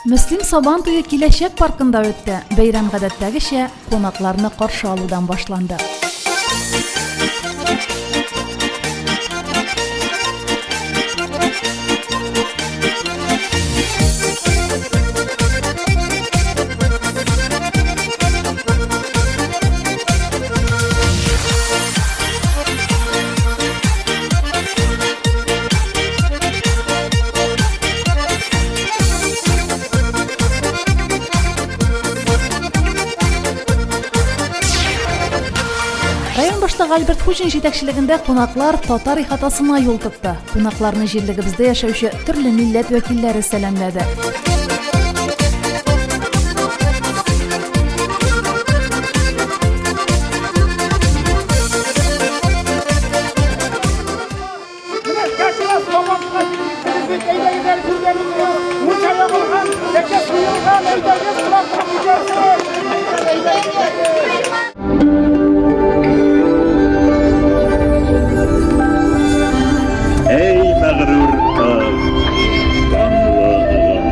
Мөслим Сабан туе Киләчәк паркында үтте. Бәйрәм гадәттәгечә кунакларны каршы алудан башланды. Район башлыгы Альберт Хуҗин җитәкчелегендә кунаклар татар ихатасына юл тотты. Кунакларны җирлегебездә яшәүче төрле милләт вәкилләре сәламләде. Әй, мәгърур кыз, данлы улым.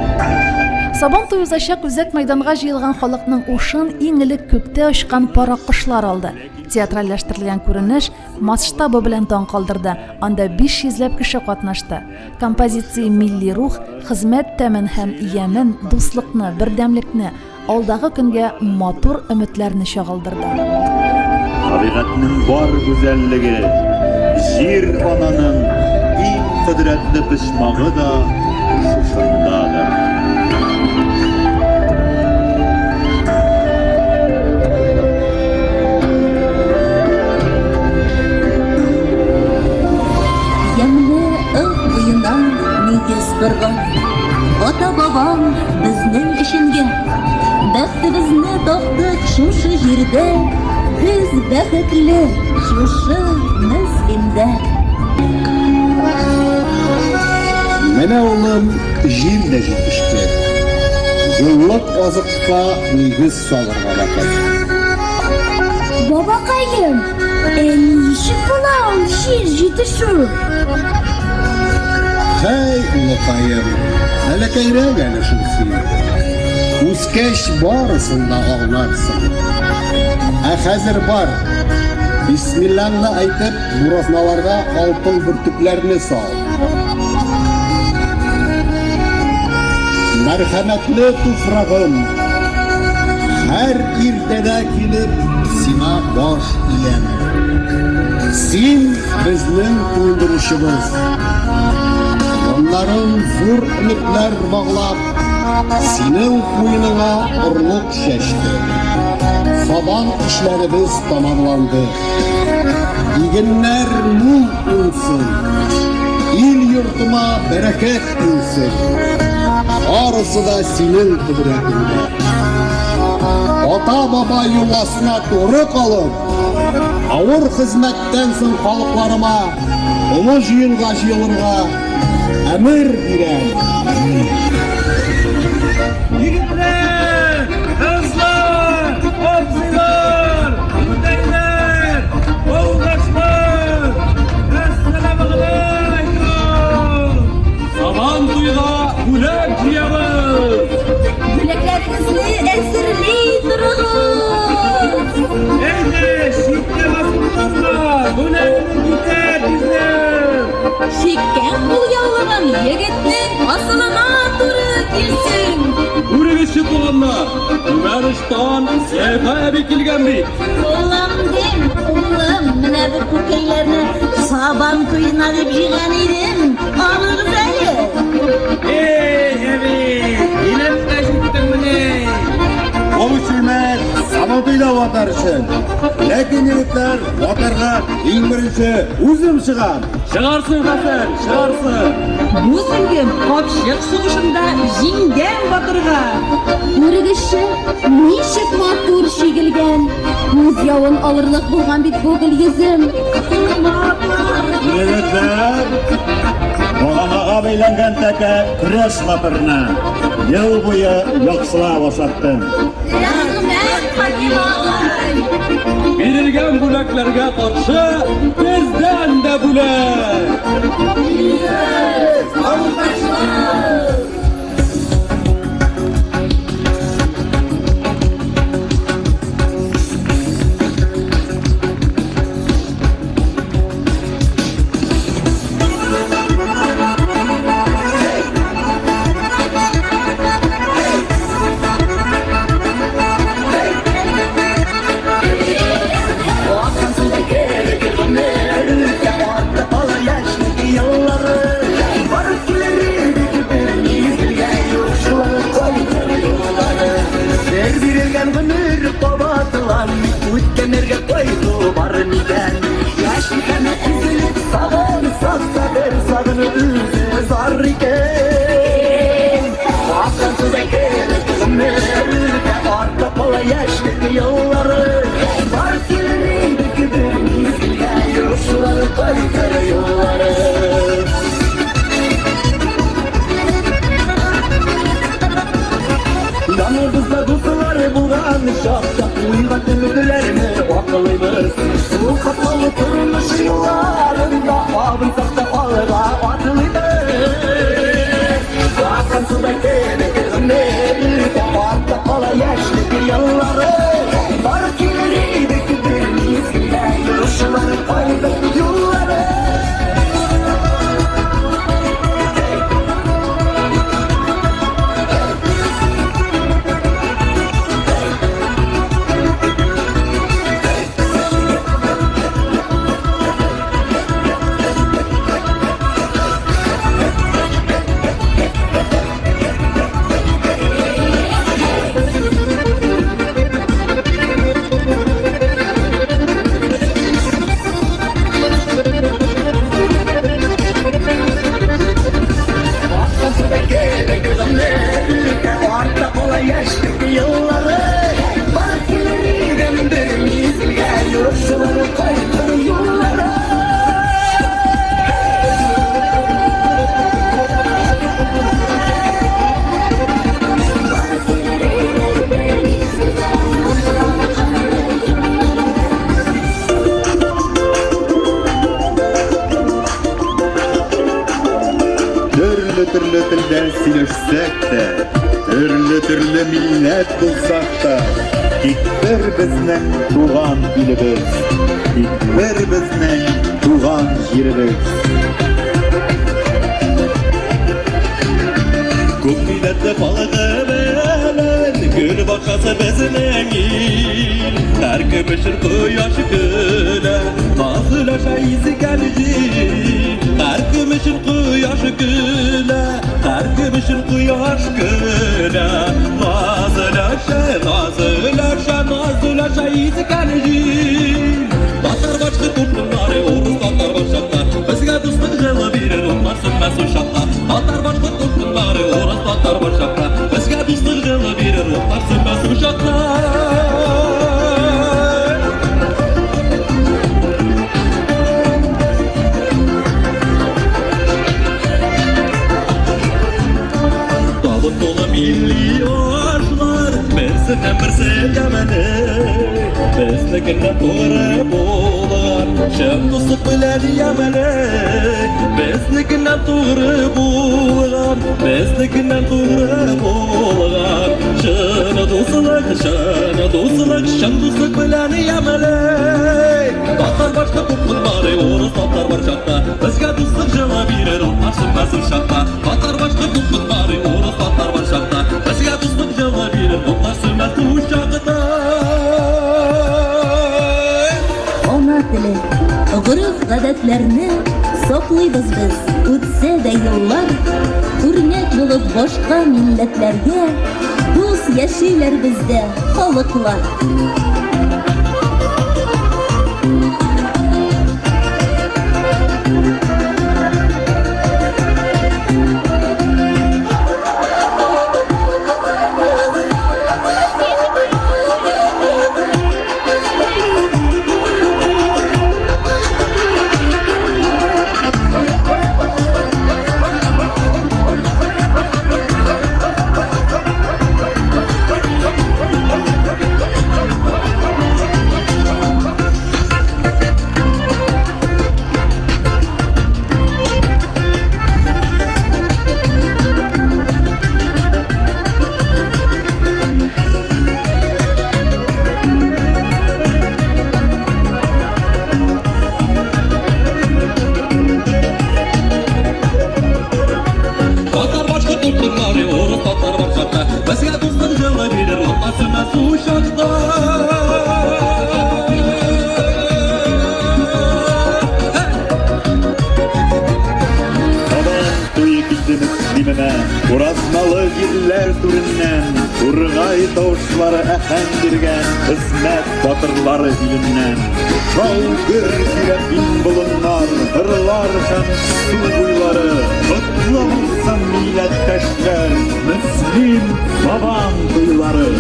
Сабан туе узачак үзәк мәйданга җыелган халыкның ушын иң элек күктә очкан пар аккошлар алды. Театральләштерелгән күренеш масштабы белән таң калдырды, анда 500 ләп кеше катнашты. Композиция милли рух, хезмәт тәмен һәм ямен, дуслыкны, бердәмлекне, алдагы көнгә матур өметләрне чагылдырды. Табигатьнең бар гүзәллеге, Җир-ананың иң кодрәтле почмагы да шушындадыр. Ямьле Ык буена нигез корган Ата-бабам безнең өченгә. Бәхтебезне таптык шушы җирдә, Без бәхетле шушы Мөслимдә. Менә, улым, җир дә җитеште. Еллык азыкка нигез салырга вакыт. Бабакаем, ә ничек була ул җир җитешү? Хәй, улыкаем, бәләкәйрәк әле шул син. Үскәч барысын да аңларсың. Ә хәзер бар, бисмиллаңны әйтеп, буразналарга алтын бөртекләрне сал. Мәрхәмәтле туфрагым, һәр иртәдә килеп сиңа баш иям. Син безнең туендыручыбыз. Туганнарың зур өметләр баглап, синең куеныңа орлык чәчте. Сабан эшләребез тәмамланды. Игеннәр мул уңсын, ил-йортыма бәрәкәт иңсен. Барысы да синең кодрәтеңдә. Ата-баба йоласына туры калып, авыр хезмәттән соң халыкларыма олы җыенга җыелырга әмер бирәм. Егетләр, кызлар, абзыйлар, түтәйләр, авылдашлар, әссәламегаләйкүм! Сабан туйга бүләк җыябыз! Бүләкләрегезне әзерли торыгыз! Әйдә, читкә басып торма, бүләгеңне китер тиздән! Чиккән кулъяулыгым егетнең асылына туры килсен. Күрегезче, туганнар, Түбән очтан Зәйха әби килгән бит. Улым дим, улым, менә бу күкәйләрне сабан туена дип җыйган идем. Алыгыз әле. Эй, әби, килеп тә җиттеңмени? Бу чүлмәк Сабантуйда ватар өчен. Ләкин егетләр, ватарга иң беренче үзем чыгам. Чыгарсың, Хәсән, чыгарсың. Бу сөлгем капчык сугышында җиңгән батырга. Күрегезче, ничек матур чигелгән. Күз явын алырлык булган бит бу гөлйөзем. Егетләр, баганага бәйләнгән тәкә көрәш батырына ел буе яхшылап ашаттым. Рәхмәт, Хаким агай! Бирелгән бүләкләргә каршы бездән дә бүләк! Без, авылдашлар! кайту бар микән? Яшьлекне өзелеп сагынсак та бер сагыну үзе зар икән. Аккан судай кебек гомер үтә, артта кала яшьлек еллары. Бар килер идек бер мизгелгә, юлчылар кайтыр юллары. Яныбызда дуслар булган чакта уйга өметләрне аклыйбыз. Бу катлаулы тормыш юлларында абынсак та алга атлыйбыз. Аккан судай кебек гомер үтә, артта кала яшьлек еллары. Бар килер идек бер мизгелгә, юлчылар кайтыр юллары. Артта кала яшьлек еллары. Бар килер идем бер мизгелгә, юлчылар кайтыр юллары. Төрле-төрле телдә сөйләшсәк тә, төрле-төрле милләт булсак та, тик бер безнең туган илебез, тик бер безнең туган җиребез. Күп милләтле халкы белән Көн бакчасы безнең ил. Һәркем өчен кояш көлә, Назлаша изгән җил. Һәркем өчен кояш көлә, Һәркем өчен кояш көлә, Назлаша, назлаша, назлаша изгән җил. Татар башкорт дулкыннары, урыс татар бар Безгә дуслык җылы бирер, утлар сүнмәс учакта. Татар башкорт дулкыннары, урыс татар бар Безгә дуслык җылы бирер, утлар сүнмәс учакта. Табын тулы милли ашлар, берсеннән берсе тәмле. Безнекеннән туры булган, чын дуслык белән ямьле. Безнекеннән туры булган, безнекеннән туры булган. Чын дуслык, чын дуслык, чын дуслык белән ямьле. Татар башкорт дулкыннары, урыс татар бар чакта. Безгә дуслык җылы бирер, утлар сүнмәс учакта. Татар башкорт дулкыннары, урыс татар бар чакта. Безгә дуслык җылы бирер, утлар сүнмәс учакта. Ана теле, гореф-гадәтләрне саклыйбыз без, үтсә дә еллар, үрнәк булып башка милләтләргә, дус яшиләр бездә халыклар. күңелемә. Уразмалы җирләр түреннән, Тургай тавышлары әһәң биргән Хезмәт батырлары иленнән. Шау-гөр килә киң болыннар, Кырлар һәм су буйлары. Котлы булсын, милләттәшләр, Мөслим Сабан туйлары!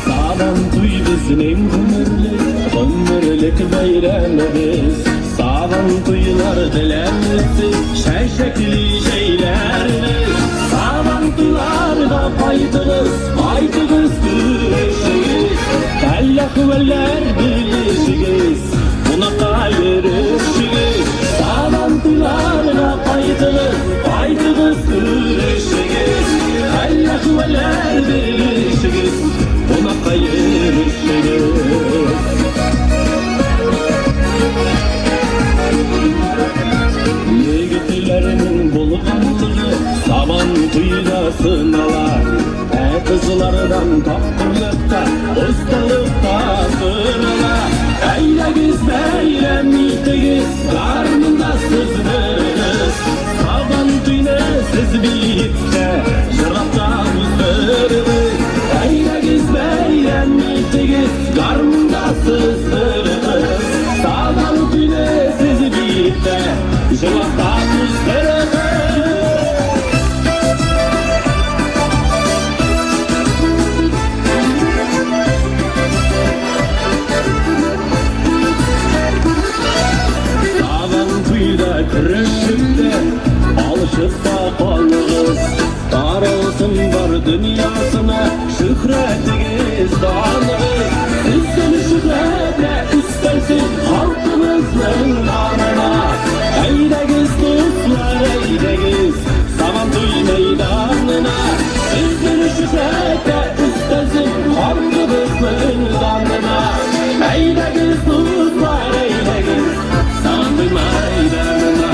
Сабан туй безнең гомерлек, гомерлек бәйрәмебез. Сабан туйлар белән үтсен чәчәкле җәйләребез. Сабан туйларга кайтыгыз, кайтыгыз күрешегез. Хәл-әхвәлләр белешегез, кунакка йөрешегез. Сабан туйларга кайтыгыз, кайтыгыз күрешегез. Хәл-әхвәлләр белешегез, кунакка йөрешегез. Егетләрнең булганлыгы Сабан туйда сынала. Ә кызлардан тапкырлык та, осталык та сорала. Әйдәгез, бәйрәм итегез, гармунда сыздырыгыз. Сабан туйны сез биеп тә, җырлап та уздырыгыз. Әйдәгез, бәйрәм итегез, гармунда сыздырыгыз. Сабан туйны сез биеп тә, җырлап та уздырыгыз. Сабан туйда көрәшеп тә, алышып та калыгыз. Таралсын бар дөньясына шөһрәтегез, даныгыз. Сездән шөһрәт өстәлсен халкыбызның данына. Әйдәгез, дуслар, әйдәгез, Сабантуй мәйданына. Сезнең шөһрәт өстәлсен халкыбызның данына. Әйдәгез, дуслар, әйдәгез, Сабантуй мәйданына.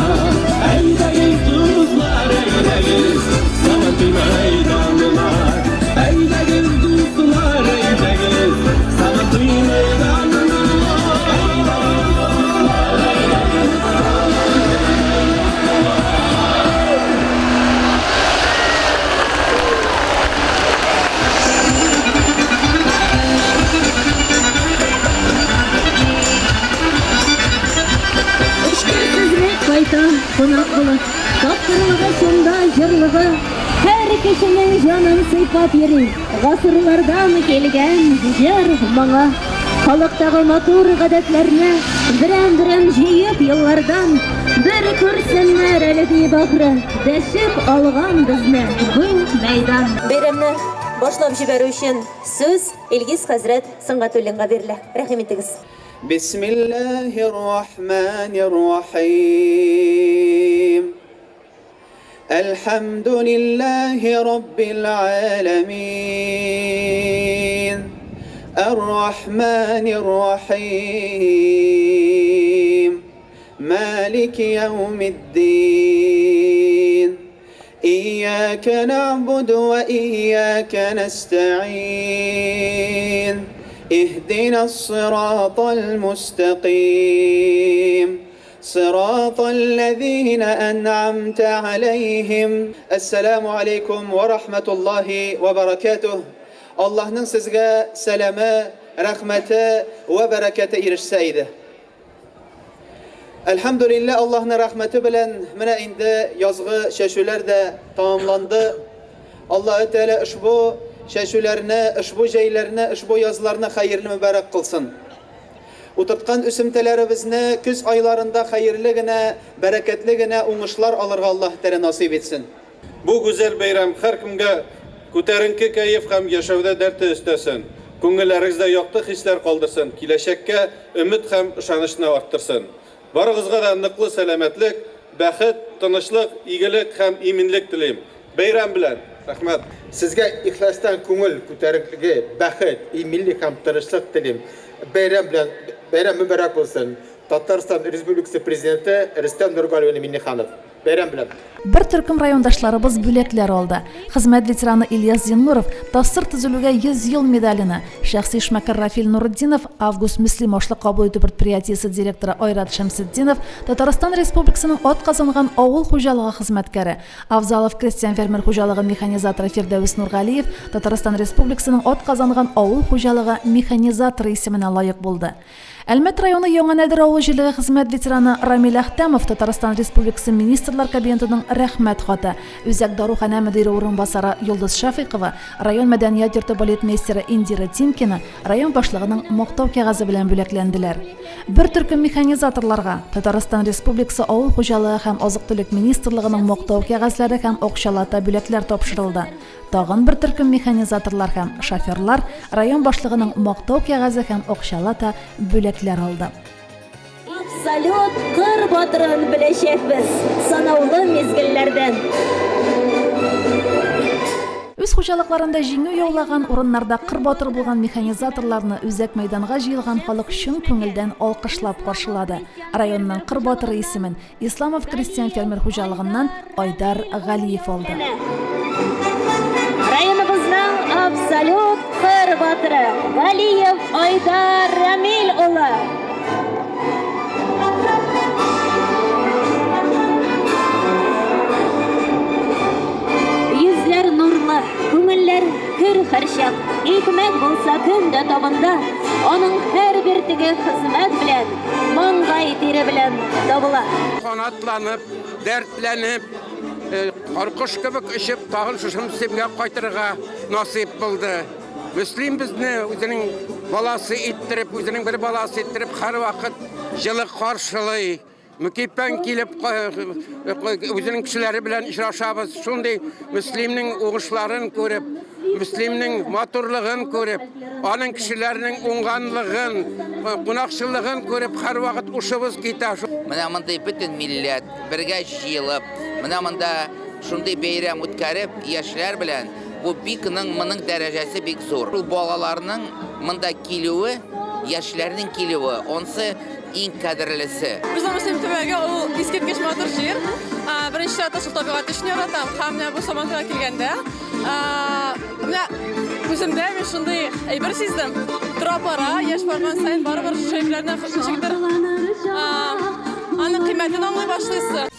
Әйдәгез, дуслар, әйдәгез, Сабантуй мәйданына. Әйдәгез, дуслар, әйдәгез, Сабантуй мәйданына. Эчкерсезрәк кайта, кунак булып. Тапкырлыгы шунда, җырлыгы. Һәр кешенең җанын сыйпап йөри. Гасырлардан килгән җыр моңы. Халыктагы матур гадәтләрне берәм-берәм җыеп еллардан бер күрсеннәр әле диеп ахры, дәшеп алган безне бу мәйдан. Бәйрәмне башлап җибәрү өчен сүз Илгиз хәзрәт Сөнгатуллинга бирелә. Рәхим итегез. Бисмиллаһир рахманир рахим. Әлхәмдүлиллаһи раббил галәмин. Ар-рахманир рахим. Малики яумиддин. Ияка нәгъбуду ва ияка нәстәгыйн. Иһдинас сиратал мустәкыйм. Сиратал ләзина ән'амтә аләйһим. Әссәламү аләйкүм вә рахмәтуллаһи вә бәрәкәтүһ. Аллаһның сезгә сәламе, рәхмәте вә бәрәкәте ирешсә иде. Әлхәмдүлилләһ, Аллаһның рәхмәте белән менә инде язгы чәчүләр дә тәмамланды. Аллаһы Тәгалә ошбу чәчүләрне, ошбу җәйләрне, ошбу язларны хәерле мөбарәк кылсын. Утырткан үсемтәләребезне көз айларында хәерле генә, бәрәкәтле генә уңышлар алырга Аллаһ Тәгалә насыйп итсен. Бу гүзәл бәйрәм һәркемгә күтәренке кәеф һәм яшәүдә дәрте өстәсен, күңелләрегездә якты хисләр калдырсын, киләчәккә өмет һәм ышанычны арттырсын. Барыгызга да ныклы сәламәтлек, бәхет, тынычлык, игелек һәм иминлек телим. Бәйрәм белән! Рәхмәт! Сезгә ихластан күңел күтәренкелеге, бәхет, иминлек һәм тынычлык телим. Бәйрәм белән, бәйрәм мөбарәк булсын! Татарстан Республикасы Президенты Рөстәм Нургалиевич Миңнеханов. Бәйрәм белән! Бер төркем райондашларыбыз бүләкләр алды. Хезмәт ветераны Ильяс Зиннуров ТАССР төзелүгә 100 ел медаленә, шәхси эшмәкәр Рафил Нуретдинов, Август Мөслим ашлык кабул итү предприятиесе директоры Айрат Шәмсетдинов, Татарстан Республикасының атказанган авыл хуҗалыгы хезмәткәре, Авзалов крестьян-фермер хуҗалыгы механизаторы Фирдәвес Нургалиев Татарстан Республикасының атказанган авыл хуҗалыгы механизаторы исеменә лаек булды. Әлмәт районы Яңа Нәдер авыл җирлеге хезмәт ветераны Рамил Әхтәмов Татарстан Республикасы Министрлар Кабинетының Рәхмәт хаты, үзәк даруханә мөдире урынбасары Йолдыз Шәфыйкова, район мәдәният йорты балетмейстеры Индира Тимкина район башлыгының Мактау кәгазе белән бүләкләнделәр. Бер төркем механизаторларга Татарстан Республикасы Авыл хуҗалыгы һәм азык-төлек министрлыгының Мактау кәгазьләре һәм акчалата бүләкләр тапшырылды. Тагын бер төркем механизаторлар һәм шоферлар район башлыгының Мактау кәгазе һәм акчалата бүләкләр алды. Абсолют кыр батырын беләчәкбез санаулы мизгелләрдән. Үз хуҗалыкларында җиңү яулаган, урыннарда кыр батыры булган механизаторларны үзәк мәйданга җыелган халык чын күңелдән алкышлап каршылады. Районның кыр батыры исемен Исламов крестьян-фермер хуҗалыгыннан Айдар Галиев алды. Районыбызның абсолют кыр батыры Галиев Айдар Рамил улы. Йөзләр нурлы, күңелләр көр һәрчак. Икмәк булса көн дә табында, аның һәр бөртеге хезмәт белән, маңгай тире белән табыла. Канатланып, дәртләнеп, каркош кебек очып, тагын шушы Мөслимгә кайтырга насыйп булды. Мөслим безне үзенең баласы иттереп, үзенең бер баласы иттереп, һәрвакыт җылы каршылый. Мөкиббән килеп, үзенең кешеләре белән очрашабыз. Шундый Мөслимнең уңышларын күреп, Мөслимнең матурлыгын күреп, аның кешеләренең уңганлыгын, кунакчыллыгын күреп, һәрвакыт ушыбыз китә. Менә мондый бөтен милләт бергә җыелып, менә монда шундый бәйрәм үткәреп, яшьләр белән, бу бик ның моның дәрәҗәсе бик зур. Ул балаларның монда килүе, яшьләрнең килүе, онсы иң кадерлесе. Безнең Мөслим төбәге ул искиткеч матур җир. Беренче чиратта шул табигать өчен яратам. Һәм менә бу Сабантуйга килгәндә, менә үземдә мин шундый әйбер сиздем. Тора-бара, яшь барган саен барыбер шушы әйберләрне ничектер аның кыйммәтен аңлый башлыйсың.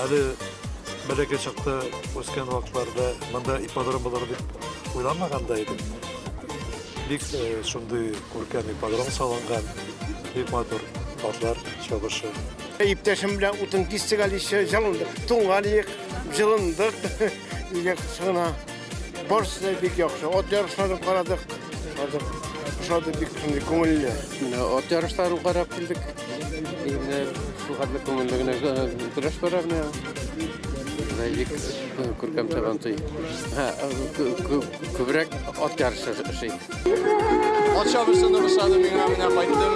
Әле бәләкәй чакта үскән вакытларда монда ипподром булыр дип уйламаган да идем. Бик э, шундый күркәм ипподром салынган, бик матур атлар чабышы. Иптәшем белән утын кистек әле еще, җылындык, туңган идек, җылындык. Өйгә кышына. Барысы да бик яхшы. Ат ярышларын карадык. Ошады. Ошады бик шундый күңелле. Менә ат ярышларын карап килдек. Менә шул хәтле күңелле генә көрәш бара менә. Менә бик күркәм Сабантуй. Күбрәк ат ярышы ошый. Ат чабышын ошады миңа, менә кайттым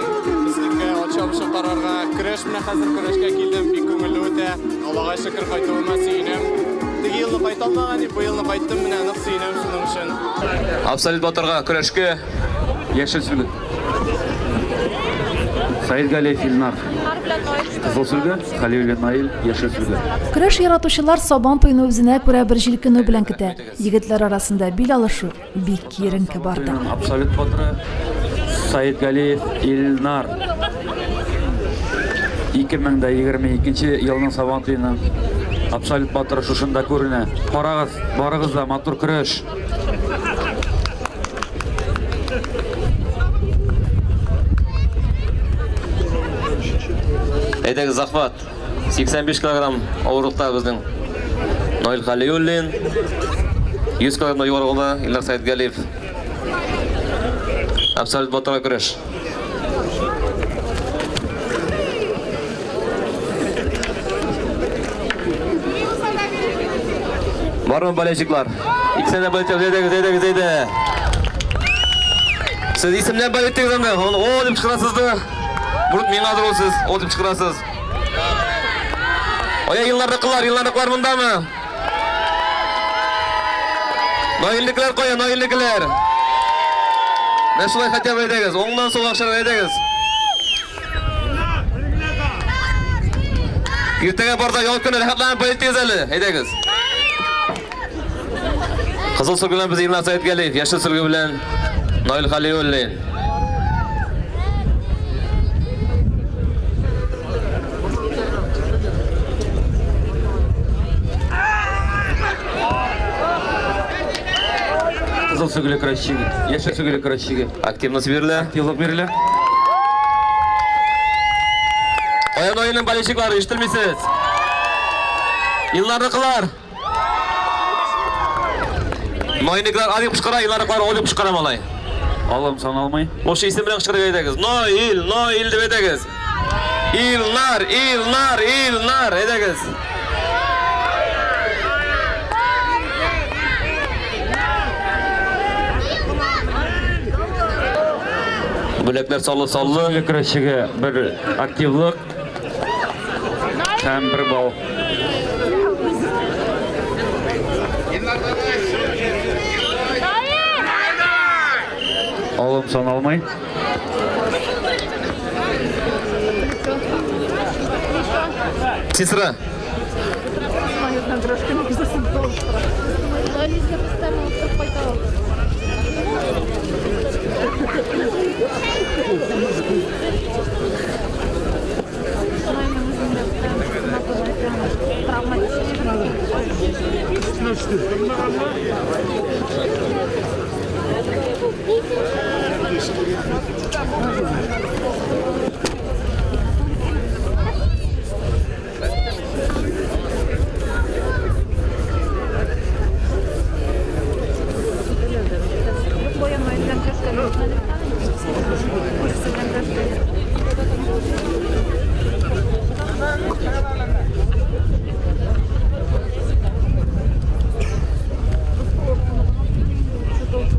Мөслимгә ат чабышын карарга. Көрәш менә хәзер көрәшкә килдем, бик күңелле үтә. Аллага шөкер, кайтуыма сөенәм. Теге елны кайт кайта алмаган идем, бу елны кайттым, менә нык сөенәм шуның өчен. Абсолют батырга көрәшкә Яшел сөлге. Саид Галиев Илнар. Кызыл сөлге, Халиуллин Наил, яшел сөлге. Көрәш яратучылар Сабан туйны үзенә күрә бер җилкенү белән көтә. Егетләр арасында бил алышу бик киеренке барды. Абсолют батыры Саид Галиев Илнар. 2022 елның Сабан туеның абсолют батыры шушында күренә. Карагыз, барыгыз да матур көрәш. Әйдәгез, захват. 85 килограмм авырлыкта безнең Наил Халиуллин. 100 килограммда югарыгында Илнар Сәетгалиев. Абсолют батырга көрәш. Бармы болельщиклар? Икесенә дә болеть әйдәгез, әйдәгез, әйдә. Сез исемнән болеть анда. Оны о дип кычкырасыз да. Бурт миңадыр ул сез, о дип кычкырасыз. Ая елларныкылар, елларныкылар мондамы? Наилнекеләр кая, наилнекеләр? Менә шулай хотя бы әйдәгез, уңнан сулга акчалар әйдәгез. Иртәгә барда ял көне рәхәтләнеп полетегез әле, әйдәгез. Кызыл сөлге белән без Илнар Сәетгалиев, яшел сөлге белән Наил Халиуллин. Кызыл сөлгеле көрәшчегә, яшел сөлгеле көрәшчегә. Активность бирелә. Активлык бирелә. Каян ойының болельщиклары, ишетелмисез? Илнарныкылар. Наилнекеләр а дип кычкыра, Илнарныкылар о дип кычкыра малай. Алым саналмый. Лучше исем белән кычкырып әйдәгез. Наил, Наил дип әйтәгез. Илнар, Илнар, Илнар, әйдәгез. Бүләкләр саллы саллы. Көрәшчегә бер активлык һәм бер балл. Алым саналмый. Сестра.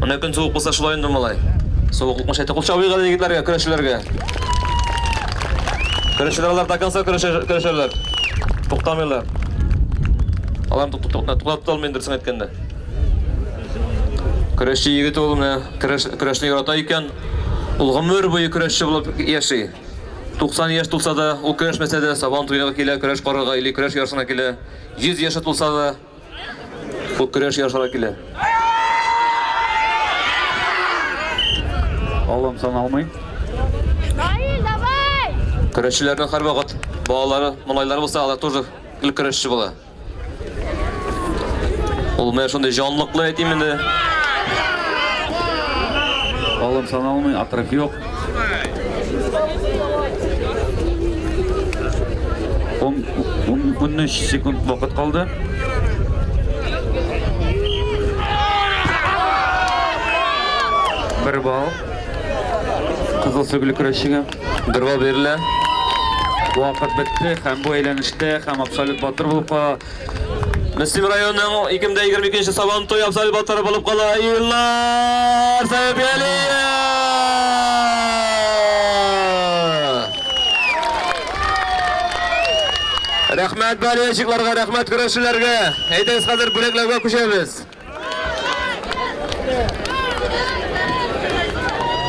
Менә көн суык булса шулай инде малай. Суыклыкны шәйтә кул чабыйк әле егетләргә, көрәшчеләргә. Көрәшчеләр алар до конца көрәшәләр. Туктамыйлар. Аларны туктата алмыйм дөресен әйткәндә. Көрәшче егет ул менә көрәшне ярата икән, ул гомер буе көрәшче булып яши. 90 яшь тулса да, ул көрәшмәсә дә, Сабан туена килә, көрәш карарга или көрәш ярышына килә. 100 яше тулса да, ул көрәш ярышына килә. Алым саналмый. Наил, давай! Көрәшчеләрнең һәрвакыт балалары, малайлары булса, алар тоже гел көрәшче була. Ул менә шундый җанлыклы әйтим инде. Алым саналмый, отрыв юк. 13 секунд вакыт калды. Бер балл. Кызыл сөгеле көрәшчегә. Бер балл бирелә. Вакыт бетте һәм бу әйләнештә һәм абсолют батыр булып кала. Мөслим районының 2022 Сабан туй абсолют батыры булып кала Илнар Сәетгалиев! Рәхмәт болельщикларга, рәхмәт көрәшчеләргә. Әйдәгез хәзер бүләкләүгә күчәбез.